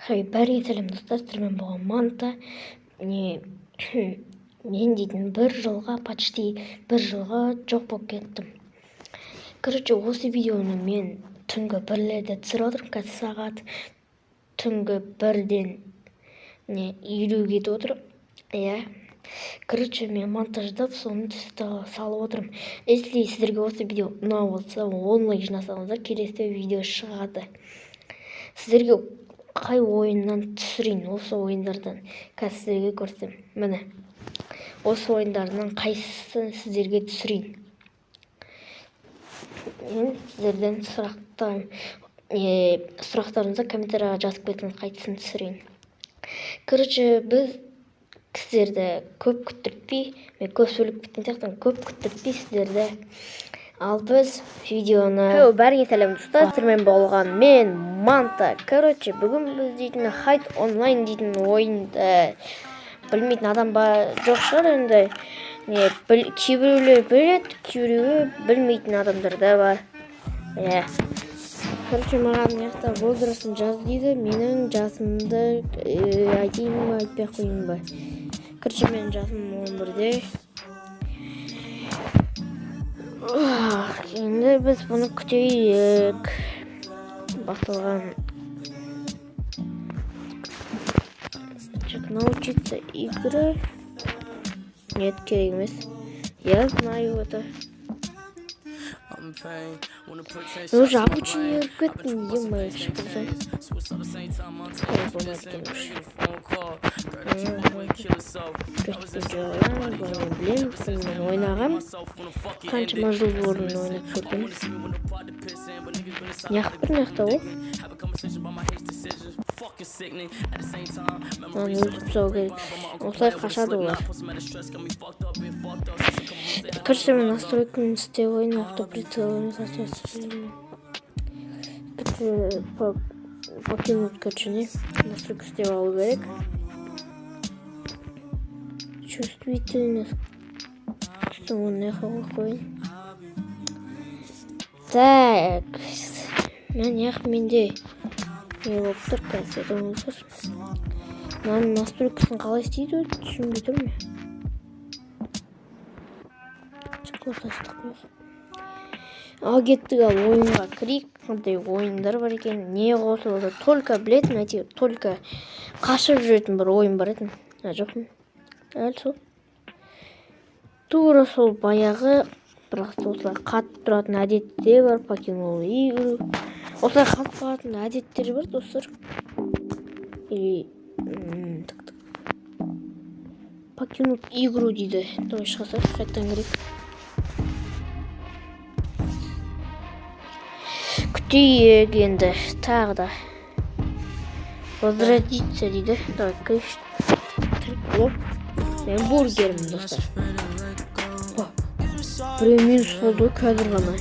Хей, бәріңе сәлем, достар, сіздермен болған Манта. Не, мен дейтін бір жылға, почти бір жылға жоқ болып кеттім. Короче, осы видеоны мен түнгі 1-лерде түсіріп отырмын. Қазір сағат түнгі 1-ден не 50 кетіп отыр. Иә. Короче, мен монтаждап, соны салып отырмын. Если сіздерге осы видео ұнап отырса, 10 лайк жинасаңыздар, келесі видео шығады. Сіздерге қай ойыннан түсірейін? Осы ойындардан қазір сіздерге көрсетемін. Міне, осы ойындардан қайсысын сіздерге түсірейін? Мен сіздерден сұрақтар, сұрақтарыңызды комментарийға жазып кетіңіз, қайсысын түсірейін. Короче, біз сіздерді көп күттіртпей, мен көп сөйлеп кеткен сияқтымын, көп күттіртпей сіздерді, ал біз видеоны. Бәріңе сәлем, достар, сіздермен болған мен, Манта. Короче, бүгін біз дейтін Хайд Онлайн дейтін ойынды білмейтін адам ба, жоқ шығар енді. Не, кейбіреулер біледі, кейбіреуі білмейтін адамдар да бар. Иә, короче, маған мына жақта возрастын жаз дейді. Менің жасымды айтайын ба, айтпай ақ қояйын ба? Короче, менің жасым 11-де. Енді біз бұны күтейік басталған. Так, научиться игры. Нет, керек емес, я знаю это. Мен уже обучение беріп кеттім, е-мое, кіші қалай болмайды екен уже. Бұны білемін, бұны мен ойнағам, қаншама жыл бұрын ойнап көргенмін. Неғып тұр мына жақта ол? Мынаны өлтіріп тастау керек, осылай қашады олар. Короче, мен настройканы істеп қояйын, автоприцел. Короче, покинуть. Короче, не, настройка істеп алу керек. Чувствительность оны жаққа қояйын. Так, мына жақ менде не болып тұр қазір? Айтыңыздар, мынаның настройкасын қалай істейді, түсінбей тұрмын. Қояйық. Ал кеттік, ал ойынға кірейік. Қандай ойындар бар екен, не қосылды? Только білетін, әйтеуір, только қашып жүретін бір ойын бар еді. А, жоқ, әлі сол, тура сол баяғы, бірақ осылай қатып тұратын әдетте бар. Покинул игру. Осылай қатып қалатын әдеттер бар, достар. Или так, так, покинуть игру дейді. Давай, шыға салайық, қайтадан кірейік. Күтейік енді тағы да. Возродиться дейді. Давай, кірейікші. Оп, мен бургермін, достар. О, біреу минус болды ғой қазір ғана.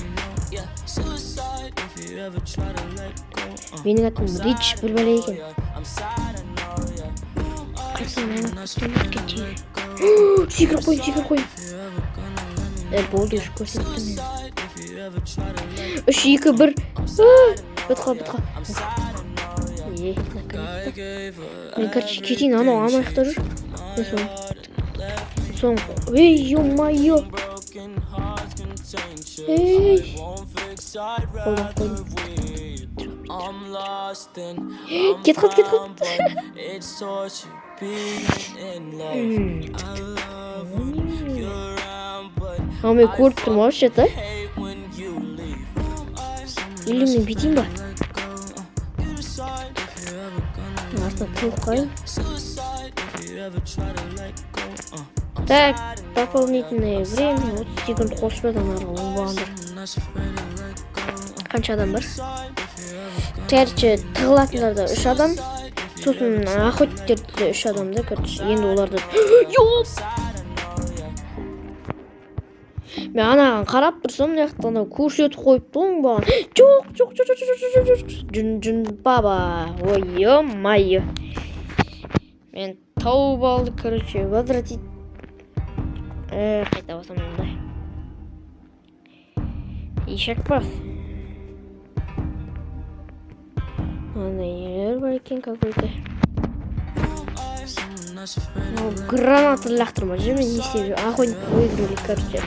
Менің атым Рич бір бәле екен. Қайсы кетейін? Секіріп қояйын, секіріп қояйын. Е, болды, уже көрсетті мен. Үш, екі, бір, бітіп қалды, бітіп қалды. Е, наконец-то. Мен, короче, кетейін. Анау ана жақта жүр. Мен соны, ей, ё-моё, ей, қолдан қойдым. Кет қалды, кет қалды. Ал мен көріп тұрмын вообще то. Или мен бүйтейін ба? Артына тығылып қалайын. Так, дополнительное время 30 секунд қосып жатыр аналарға, оңбағандар. Қанша адам бар? Короче, тығылатындар да үш адам, сосын охотниктерде де үш адам да. Короче, енді оларды, ёп, мен анаған қарап тұрсам, мына жақта анау көрсетіп қойыпты оңбаған. Жоқ, жоқ, жоқ, жоқ, жоқ, жоқ, жоқ, жүн, жүн, баба. Ой, ё-моё, мен тауып алды. Короче, возвратить. Қайта басамын онда. Ишак бас. Мынандай нелер бар. бар екен какой-то. Граната лақтырма же, мен не істеп жүрмін? Охотник выиграли, короче.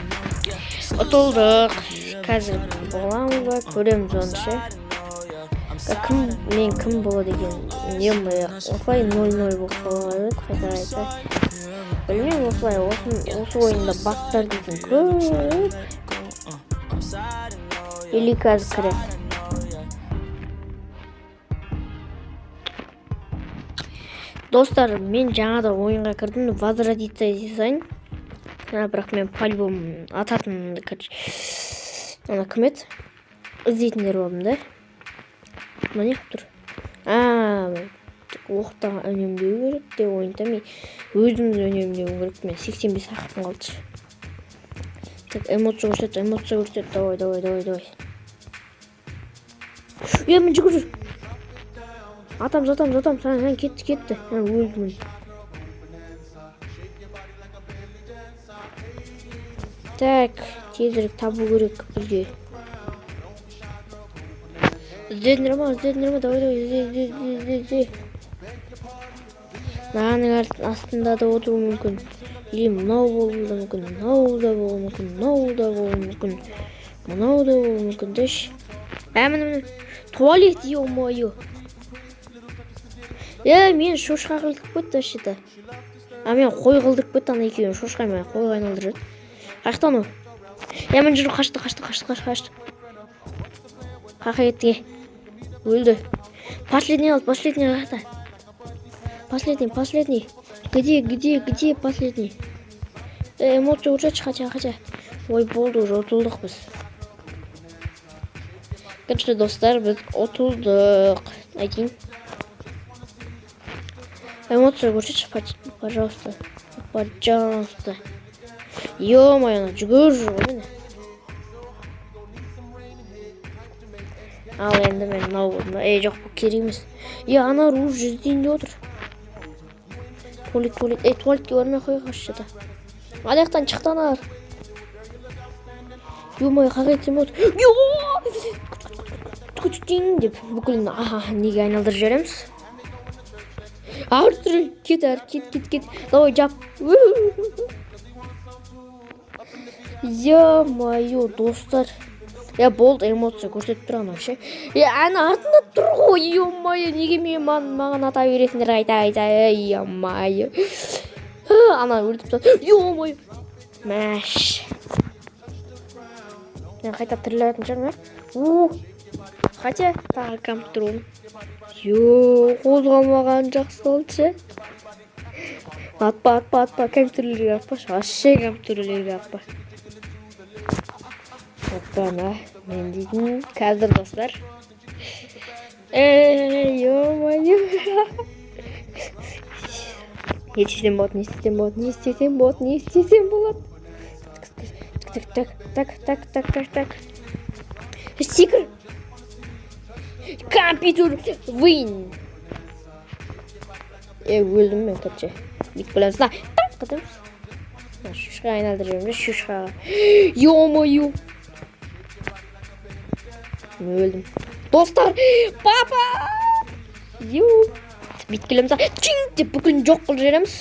Ұтылдық. Қазір боламыз ба, көреміз оны ше. Кім мен, кім болады екен? Е, осылай 0-0 болып қала береді қайта қайта. Білмеймін, осылай осы ойында багтар дейтін көп. Или қазір кіреді. Достар, мен жаңада ойынға кірдім, возродиться дизайн. Бірақ мен по-любому ататын, короче. Ана кім еді? Іздейтіндер болдым да. Мына не қылып тұр? А, оқтан үнемдеу керек деп ойында мен өзімді үнемдеуім керек. Мен 85 ақым қалды. Так, эмоция көрсет, эмоция көрсет. Давай, давай, давай, давай. Е, мен жүгір жүр. Атам, атам, атам. Сан, кетті, кетті. Өлдім. Так, тезірек табу керек бізге. Іздедіңдер ма, іздедіңдер ма? Давай, давай, ізде, ізде, ізде, ізде, ізде. Мынаның астында да отыруы мүмкін. Или мынау болуы да мүмкін, мынау да болуы мүмкін, мынау да болуы мүмкін, мынау да болуы мүмкін. Деш. Ә, міне, міне. Туалет, ё-моё. Е, мені шошқа қылдырып кетті вообще-то. А, мен қой қылдырып кетті, ана екеуін шошқа мен қойға айналдырып жіберді. Қаяқта анау? Е, міне жүр, қашты, қашты, қашты, қашты, қашты. Қаяққа кетті? Өлді. Последний алды, последний қаяқта? Последний, последний. Где, где, где последний? Эмоция көрсетші, хотя, хотя. Ой, болды, уже ұтылдық біз. Короче, достар, біз ұтылдық. Айтайын. Эмоция көрсетші, пожалуйста. Пожалуйста. Ё-моё, ана жүгір жүр ғой міне. Ал енді мен мынау болдым. Ей, жоқ, бұл керек емес. Е, ана уже іздейін деп отыр. Туалет, туалет. Ей, туалетке бармай ақ қояйық вообще-то. Ана жақтан шықты аналар. Ё-моё, қаяққа кетсем болады? Деп бүкіл неге айналдырып жібереміз? Артур, кет әрі, кет, кет, кет. Давай, жап. Ё-моё, достар. Я болды, эмоция көрсетіп тұр анау ше. Е, ана артында тұр ғой, ё-моё, неге мен маған ата бересіңдер қайта қайта, ё-моё. Ана өлтіріп тастады. Ё-моё. Мәш. Мен қайта тірілетін шығармын, иә? У. Хотя тағы компьютер оны. Ё, қозғалмаған жақсы болды ше. Атпа, атпа, атпа, компьютерлерге атпашы. Вообще компьютерлерге атпа. Опа, мен дейтін қазір, достар. Эй, ё-моё. Не істесем болады, не істесем болады, не істесем болады, не істесем болады? Так, так, так, так, так, так, так. Секір. Компьютер win. Е, өлдім мен, короче. Бүйтіп білеміз да. Так, қыдырмыз. Шушқа айналдырып жібереміз, шушқаға. Ё-моё. Мен өлдім. Достар, папа! Ю. Бүйтіп келеміз да, чинг деп бүкілін жоқ қылып жібереміз.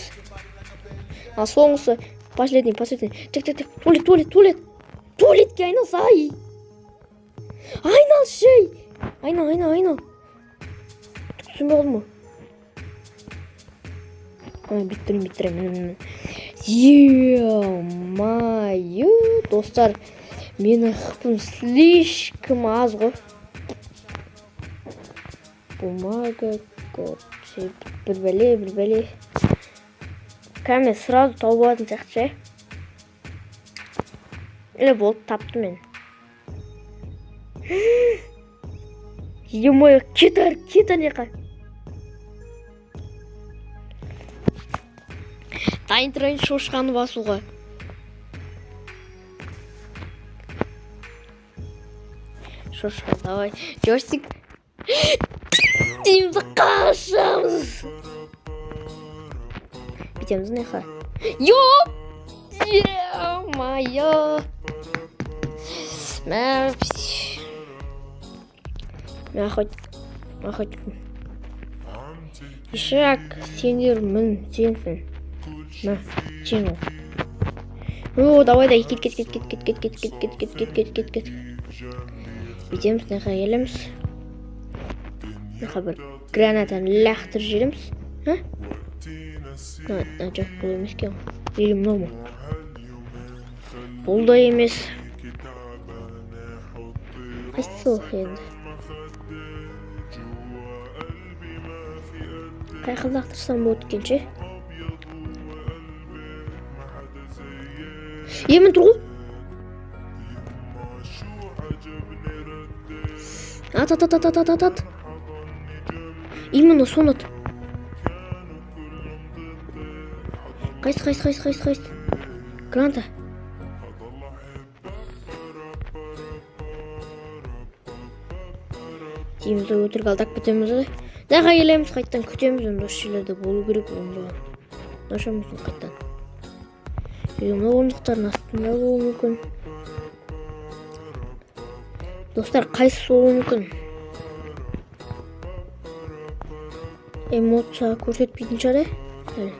Ал соңғысы, последний, последний. Так, так, так, туалет, туалет, туалет. Туалетке айналсай. Айналшы. Айнал, айнал, айнал. Түсінбей қалдым ғой. Ай, бүйтіп тұрамын, бүйтіп тұрамын. Ё-моё, достар, менің хпым слишком аз ғой. Бумага, короче, бір бәле, бір бәле. Кәме сразу тауып алатын сияқты ше. Или болды, таптым мен. Ё-моё, кет әрі, кет ана жаққа. Дайын тұрайын шошқаны басуға. Шошқа, давай. Джойстик. Дейміз, қашамыз. Бүйтеміз мына жаққа. Ё! Ё-моё! Мә, охотник. Охотник. Ишак, сендер мін, сенсің. На, сен ол. О, давай, да, кет, кет, кет, кет, кет, кет, кет, кет, кет, кет, кет, кет, кет, кет. Бүйтеміз, мына жаққа келеміз. Мына жаққа бір гранатаны лақтырып жібереміз. А? Мына жоқ, бұл емес екен ғой. Или мынау ма? Бұл да емес. Қайсысы ол енді? Қай жаққа лақтырсам болады екен ше? Е, міне тұр ғой. Ат, ат, ат, ат, ат, ат, ат. Именно соны ат. Қайсы, қайсы, қайсы, қайсы, қайсы? Граната. Дейміз де, өтірік алдап кетеміз де. Мына келеміз, қайтадан күтеміз. Енді осы жерлерде болу керек оңбаған. Наша мүмкін қайтадан. Или мына орындықтардың астында болуы мүмкін. Достар, қайсысы болуы мүмкін? Эмоция көрсетпейтін шығар, ә? Әлі.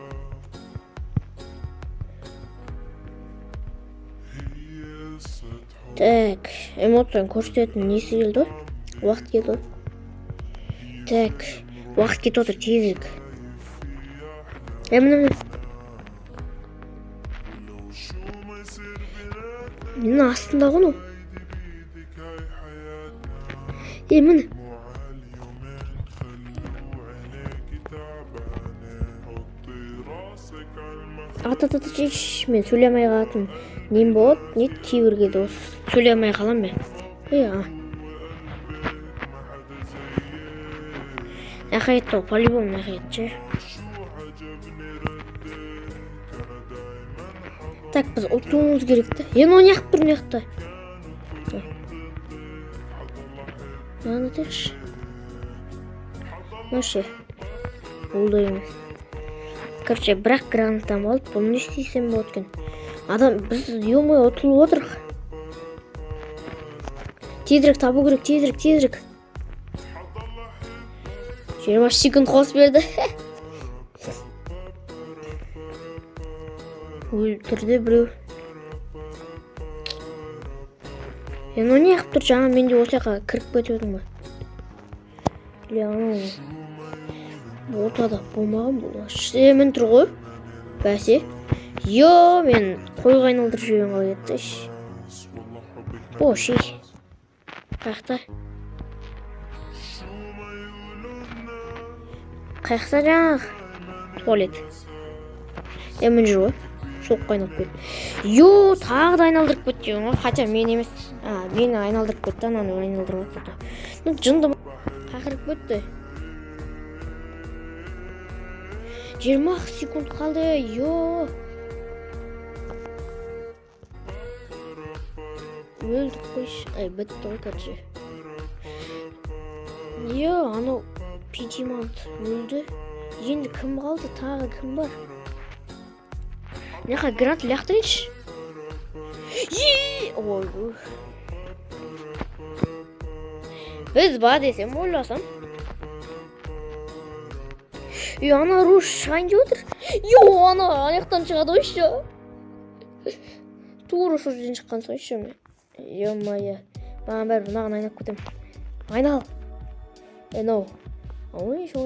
Так, эмоцияны көрсететін несі келді ғой? Уақыт келді ғой. Так, уақыт кетіп отыр, тезірек. Е, міне, міне. Мына астында ғой мынау. Е, міне. Ат, ат, ат, ш, мен сөйлей алмай қалатын нем болады, не кейбір кезде осы сөйлей алмай қаламын мен. Е, а. Мына кетті ғой, по-любому мына кетті ше. Так, біз ұтуымыз керек та. Е, мынау неғып тұр мына жақта? Мынаны атайықшы. Мынау ше? Бұл да емес. Короче, бірақ гранатам қалды. Бұны не істесем болады екен? Адам, біз, ё-моё, ұтылып отырық. Тезірек табу керек, тезірек, тезірек. 20 секунд қосып берді. Өлтірді біреу. Е, мынау неғып тұр? Жаңа мен де осы жаққа кіріп кетіп едім ғой. Или анау ортада болмаған бұл. Е, міне тұр ғой. Бәсе. Йо, мен қойға айналдырып жіберген қалай кетті. Бош, ей. Қаяқта? Қаяқта жаңағы? Туалет. Е, міне жүр ғой. Соққа айналып кетті. Йо, тағы да айналдырып кетті деген ғой. Хотя мен емес. А, мені айналдырып кетті, ананы айналдырып кетті. Ну, жынды қақырып кетті. 20 секунд қалды. Йо. Өлдік қойшы. Ай, бітті ғой, короче. Йо, анау Петимант өлді. Енді кім қалды? Тағы кім бар? Мына жаққа гранат лақтырайыншы. Е, ой. Біз ба десем, ойласам. Е, ана руш шығайын деп отыр. Йо, ана ана жақтан шығады ғой еще. Тура сол жерден шыққан соң еще мен. Ё-моё. Маған бәрібір, мынаған айналып кетемін. Айнал. Е, мынау. Бүйтіп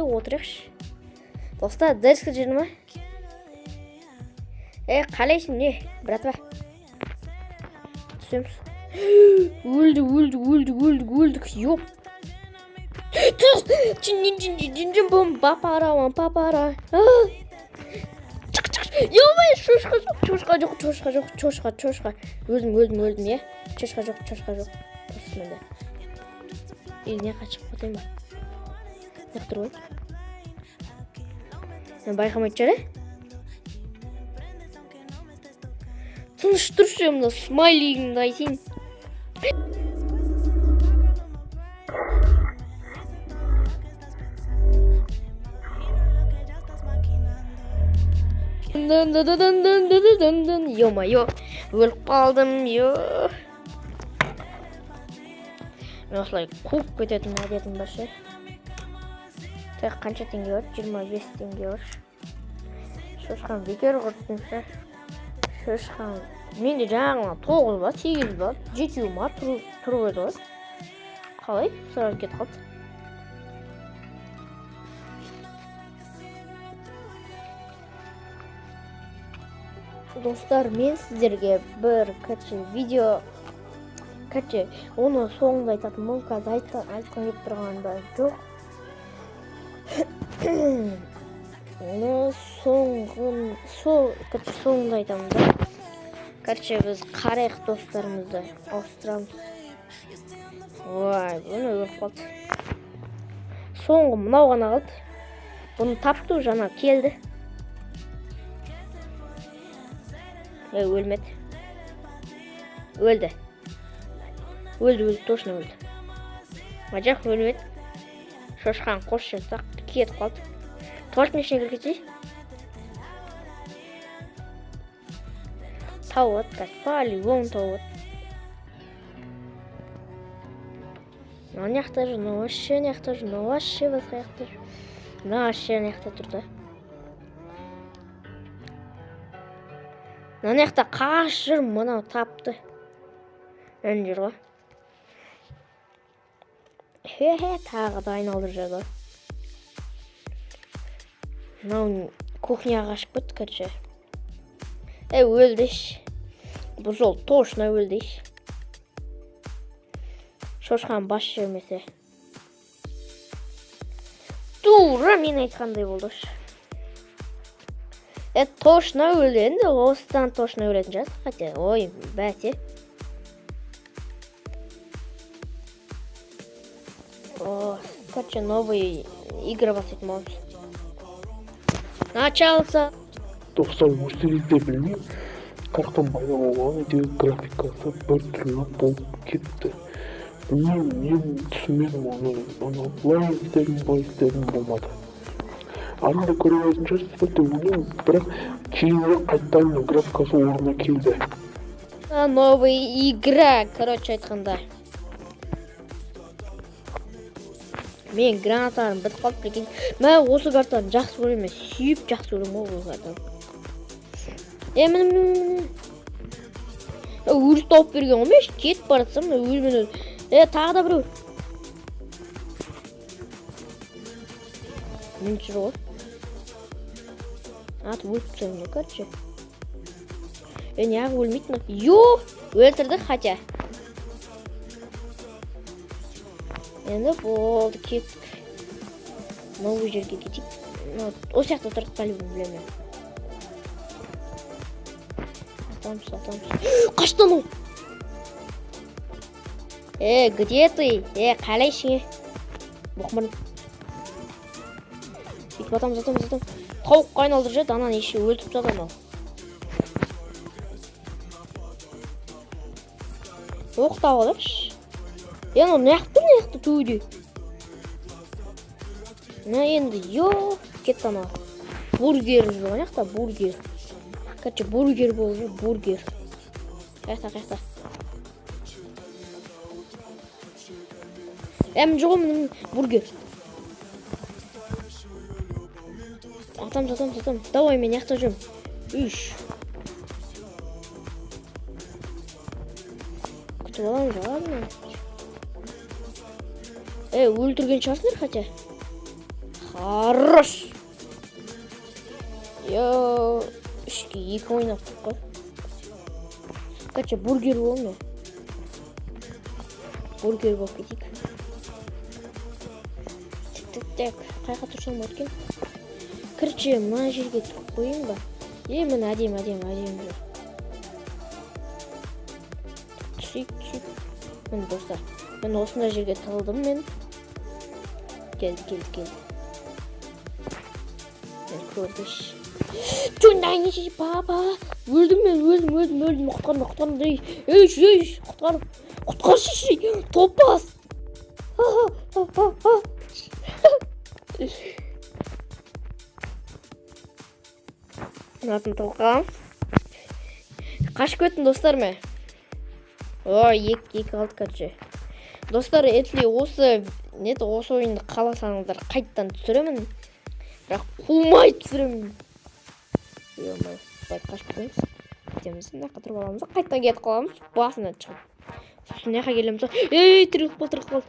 отырайықшы. Достар, дерске жүр ма? Е, қалайсың, не, братва? Түсеміз. Өлдік, өлдік, өлдік, өлдік, өлдік. Ёп. Түс! Чин чин чин чин чин бум папара папара. Чық чық. Ё-моё, шошқа жоқ, шошқа жоқ, шошқа жоқ, шошқа, шошқа. Өлдім, өлдім, өлдім, иә. Шошқа жоқ, шошқа жоқ. Мында. Или не шығып кетейін ба? Неғып тұр ғой? Мен байқамайтын шығар, ә? Тыныш тұршы, мына смайлигіңді айтайын. Дын дын дын дын дын дын дын. Ё-моё, өліп қалдым, ё. Мен осылай қуып кететін әдетім бар ше. Так, қанша теңге бар? 25 теңге бар. Шошқан бекер құрттым ше. Шошқан. Менде жаңағы 9 ба, 8 ба, 7 ма тұрып еді ғой. Қалай? Сразу кетіп қалды. Достар, мен сіздерге бір, короче, видео, короче, оны соңында айтатын боламын, қазір айтқым келіп тұрған да жоқ. Оны короче, соңында айтамын да. Короче, біз қарайық достарымызды, ауыстырамыз. Ой, бұны өліп қалды. Соңғы мынау ғана қалды. Бұны тапты, жаңа келді. Ей, өлмеді. Өлді. Өлді, өлді, точно өлді. Мажақ өлмеді. Шошқан қос жатсақ, кетіп қалды. Туалеттің ішіне кіріп кетсей. Тауып алады, қазір по-любому тауып алады. Мына жақта жүр, мына вообще мына жақта жүр, мына вообще басқа жақта жүр. Мына вообще мына жақта тұр да. Мына жақта қашып жүр, мынау тапты. Мына жүр ғой. Хе-хе, тағы да айналдырып жүр ғой. Мынау кухняға қашып кетті, короче. Ей, өлді ш. Бұл жол точно өлді ш. Шошқан бас жемесе. Тура мен айтқандай болды ш. Точно өлді енді, осыдан точно өлетін шығарсың, хотя, ой, бәсе. О, короче, новый игра бастайтын боламыз. Начался. Достар, өздеріңіз де білмеймін, қаяқтан пайда болған, әйтеуір графикасы біртүрлі болып кетті. Білмеймін, мен түсінбедім оны, оны былай істедім, былай істедім, болмады. Ары да көре алатын шығарсыз ба деп ойлаймын, бірақ кейінірек қайтадан графикасы орнына келді. Новая игра, короче айтқанда. Мен гранаталарым бітіп қалды, прикинь. Мә, осы картаны жақсы көремін, мен сүйіп жақсы көремін ғой бұл картаны. Міне, міне, міне. Өзі тауып берген ғой, мен кетіп бара жатсам, мына өзімен өзі. Тағы да біреу. Міне жүр ғой. Атып өліп тастаймын ғой, короче. Неғып өлмейді мына? Йо, өлтірді хотя. Енді болды, кеттік. Новый жерге кетейік. Осы жақта тұрдық, по-любому білемін мен. Атамыз, атамыз. Қашты анау! Где ты? Қалайсың, е? Боқмұрын. Бүйтіп атамыз, атамыз, атамыз. Тауыққа айналдырып жіберді, ананы еще өлтіріп тастады анау. Оқ тауып алайықшы. Анау мына жақта тұр, мына жақта төбеде. Мына енді, йо, кетті анау. Бургер жүр ғой, мына жақта бургер. Короче, бургер болып жүр, бургер. Қаяқта, қаяқта? Міне жоқ, міне, міне, бургер. Атамыз, атамыз, атамыз. Давай, мен мына жақта жүрмін. Үш. Күтіп аламыз, ладно. Өлтірген шығарсыңдар хотя. Хорош. Йо, үшке екі ойнап тұрық қой. Короче, бургер боламын мен. Бургер болып кетейік. Тік, тік, тік. Қай жаққа тұрсам болады екен? Короче, мына жерге тұрып қояйын ба? Міне әдемі, әдемі, әдемі жер. Түсейік, түсейік. Міне, достар, мен осындай жерге тығылдым мен. Келді, келді, келді. Мен көрдіш. Чундайничи, папа. Өлдім мен, өлдім, өлдім, өлдім. Құтқарыңдар, құтқарыңдар. Ей, ей, ей, құтқар. Құтқаршы, ей, топас. Ха-ха-ха-ха-ха. Атын тоқам. Қашып кеттім, достар, мен. Ой, екі қалды, короче. Достар, если осы нет, осы ойынды қаласаңыздар, қайтадан түсіремін. Бірақ қумай түсіремін. Ё-моё, былай қашып кетеміз. Кетеміз, мына жаққа тұрып аламыз да, қайтадан кетіп қаламыз, басынан шығып. Сосын мына жаққа келеміз да, ей, тіріліп қалды, тіріліп қалды.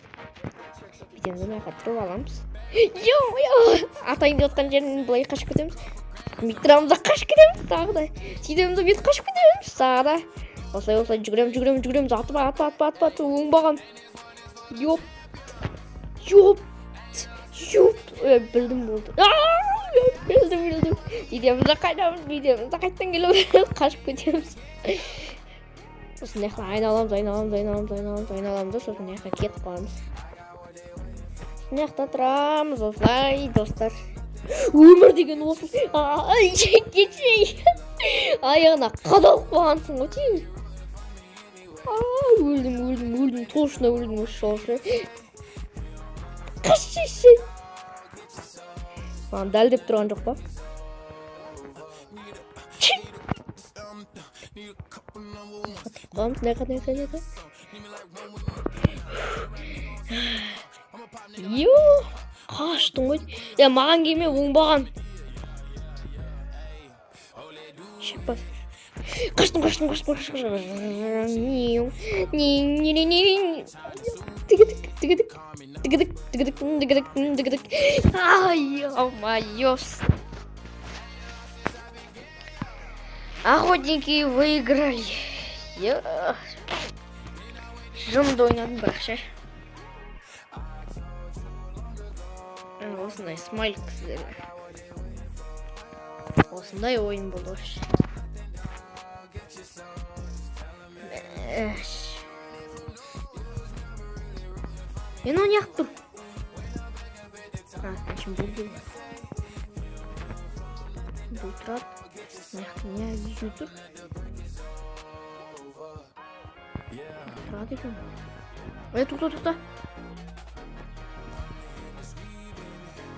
Бүйтеміз, мына жаққа тұрып аламыз. Ё-моё, атайын деп жатқан жерінен былай қашып кетеміз. Бүйтіп тұрамыз да, қашып кетеміз тағы да. Сөйтеміз да, бүйтіп қашып кетеміз тағы да. Осылай, осылай жүгіреміз, жүгіреміз, жүгіреміз. Атпа, атпа, атпа, атпа, атпа, оңбаған. Ёп, ёп, ёп. Білдім, болды. Білдім, білдім. Сөйтеміз да, қайтамыз, бүйтеміз да, қайтадан келеміз, қашып кетеміз. Сосын мына жаққа айналамыз, айналамыз, айналамыз, айналамыз, айналамыз да, сосын мына жаққа кетіп қаламыз. Мына жақта тұрамыз осылай, достар. Өмір деген осы. Ай, кетшей. Аяғына қадалып қалғансың ғой деймін. Өлдім, өлдім, өлдім, точно өлдім осы жолы. Қашшы. Маған дәл деп тұрған жоқ па? Қаламыз, мына жаққа, мына жаққа, мына жаққа. Ё, қаштың ғой. Я, маған келме, оңбаған. Шек бас. Қаштым, қаштым, қаштым, қаштым, қаштым. Тігідік, тігідік, тігідік, тігідік, тігідік, тігідік. Ай, ё-моё. Охотники выиграли. Я жынды ойнадым бірақ ше. Осындай смайлик сіздерге. Осындай ойын болды вообще. Мен оны неғып тұр? А, әшейін бұл бұл. Бұл тұрады. Мына жақта не үй тұр? Тұрады екен. Ей, тоқта, тоқта.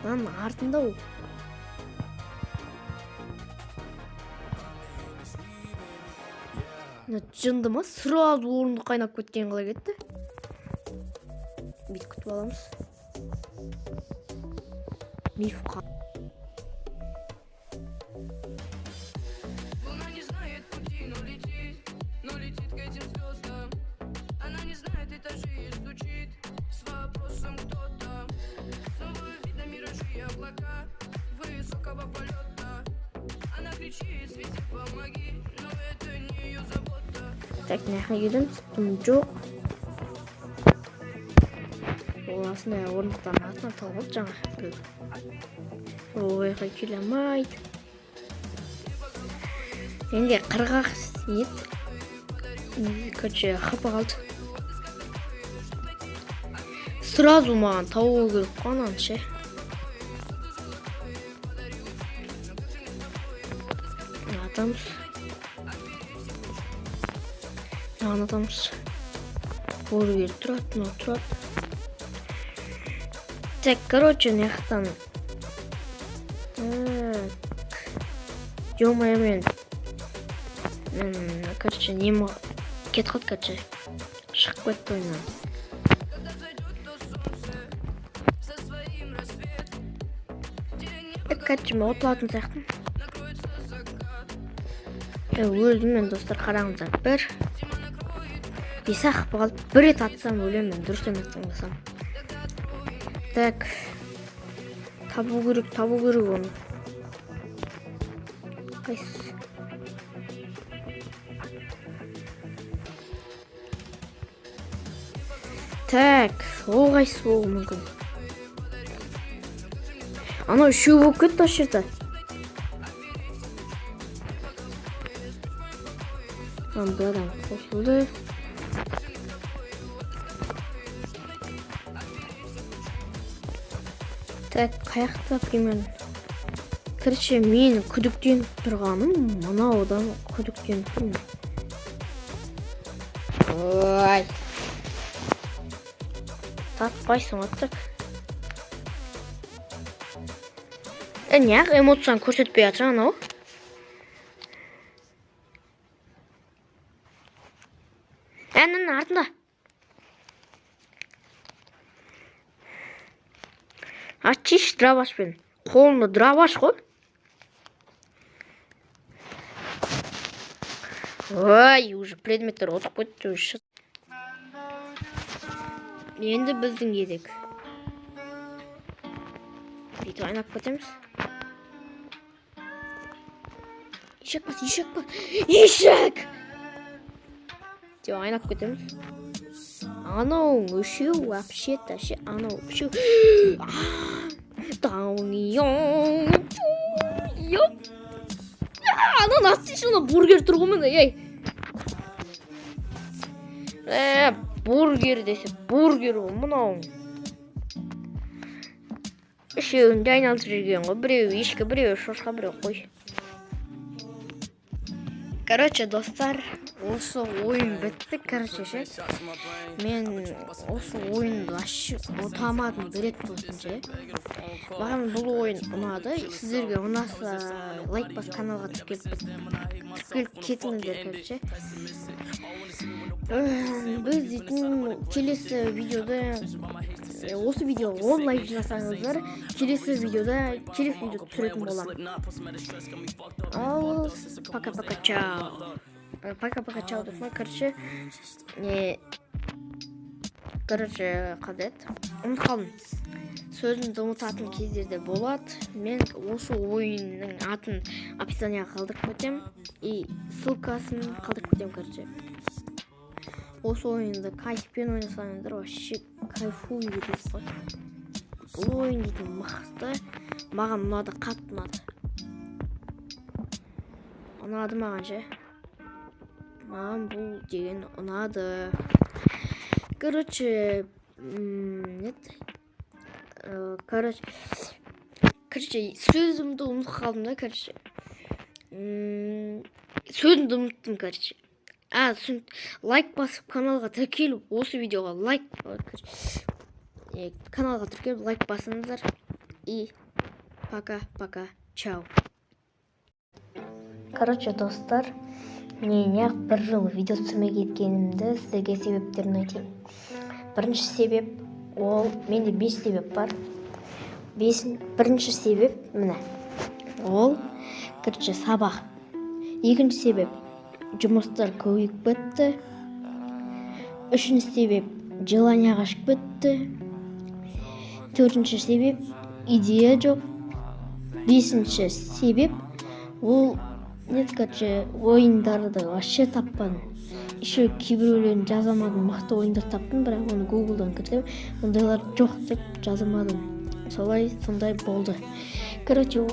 Мынаның артында ол. Мына жынды ма? Сразу орындық қайнап кеткен қалай кетті? Бүйтіп күтіп аламыз. Миф. Луна не знает пути, но летит к этим звездам. Она не знает этажи и стучит с вопросом кто там. Снова видно миражи и облака высокого полета. Она кричит, свети, помоги, но это не ее забота. Так, мына жаққа келеміз. Дым жоқ. Ол осындай орындықтардың артына тығылып алды жаңа біреу. Ол жаққа келе алмайды. Менде 40-ақ ет. Короче, хп қалды. Сразу маған табу керек қой ананы ше. Атамыз. Мынаны атамыз. Бургер тұрады, мынау тұрады. Так, короче, мына жақтан. Так. Ё-моё, мен, короче, нем кетіп қалды, короче. Шығып кетті ойыннан. Когда взойдет то солнце со своим рассветом, день Так, короче, мен ұтылатын сияқтымын. накроется закат, Өлдім мен, достар, қараңыздар. Бір, зима накроет бес-ақ қалды. Бір рет атсам өлемін мен, дұрыс емес таңдасам. Так. Табу керек, табу керек оны. Қайсысы? Так, ол қайсысы болуы мүмкін? Анау үшеу болып кетті осы жерде. Мына бір адам қосылды. Так, қаяқта примерно? Короче, мен күдіктеніп тұрғаным мынаудан күдіктеніп тұрмын. Ой. Таппайсың ғой так. Неғып эмоцияны көрсетпей жатыр анау? Мынаның артында. Атшы дробашпен. Қолында дробаш қой. Ой, уже предметтер ұтып кетті уже. Енді біздің кезек. Бүйтіп айналып кетеміз. Ешек бас, ешек бас, ешек! Деп айналып кетеміз. Анау үшеу вообще-то ше, анау үшеу. Тау, йоп. Анау насыщенно бургер тұр ғой, міне, ей. Ә, бургер десе бургер ғой мынау. Үшеуін де айналдырып жүрген ғой. Біреуі ешкі, біреуі шошқа, біреуі қой. Короче, достар, осы ойын бітті, короче, ше. Мен осы ойынды вообще ұтамадым бір рет болсын ше. Маған бұл ойын ұнады. Сіздерге ұнаса, лайк басып, каналға тіркеліп кетіңіздер, короче. Біз дейтін келесі видеода, осы видеоға 10 лайк жинасаңыздар, келесі видеода келесі видео түсіретін боламын. Ал пока пока чао. Пока пока чао деп, короче, не, короче, қалай еді, ұмытып қалдым. Сөзімді ұмытатын кездер де болады. Мен осы ойынның атын описанияға қалдырып кетемін и ссылкасын қалдырып кетемін. Короче, осы ойынды кайфпен ойнасаңыздар, вообще кайфуй кетесіз ғой. Бұл ойын дейтін мықты, маған ұнады, қатты ұнады, ұнады маған ше. Маған бұл деген ұнады. Короче, нет, короче, сөзімді ұмытып қалдым да. Короче, сөзімді ұмыттым, короче. А, лайк басып, каналға тіркеліп, осы видеоға лайк, короче, каналға тіркеліп, лайк басыңыздар. И пока пока чао. Короче, достар, мен неғып бір жыл видео түсірмей кеткенімді сіздерге себептерін айтайын. Бірінші себеп, ол менде бес себеп бар. Бірінші себеп міне, ол, короче, сабақ. Екінші себеп, жұмыстар көбейіп кетті. Үшінші себеп, желание қашып кетті. Төртінші себеп, идея жоқ. Бесінші себеп, ол нет, короче, ойындарды вообще таппадым. Еще кейбіреулерін жаза алмадым. Мықты ойындар таптым, бірақ оны Гуглдан кірсем, ондайлар жоқ деп жаза алмадым. Солай, сондай болды. Короче,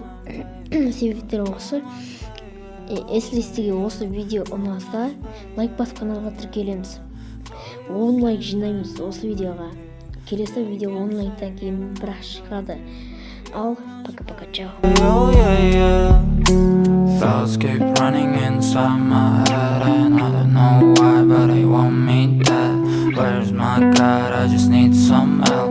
себептер осы. Если сізге осы видео ұнаса, лайк басып, каналға тіркелеміз, 10 лайк жинаймыз осы видеоға. Келесі видео 10 лайктан кейін бірақ шығады. Ал пока пока чао. Oh yeah. Thoughts keep running inside my head, and I don't know why, but they want me dead. Where's my God? I just need some help.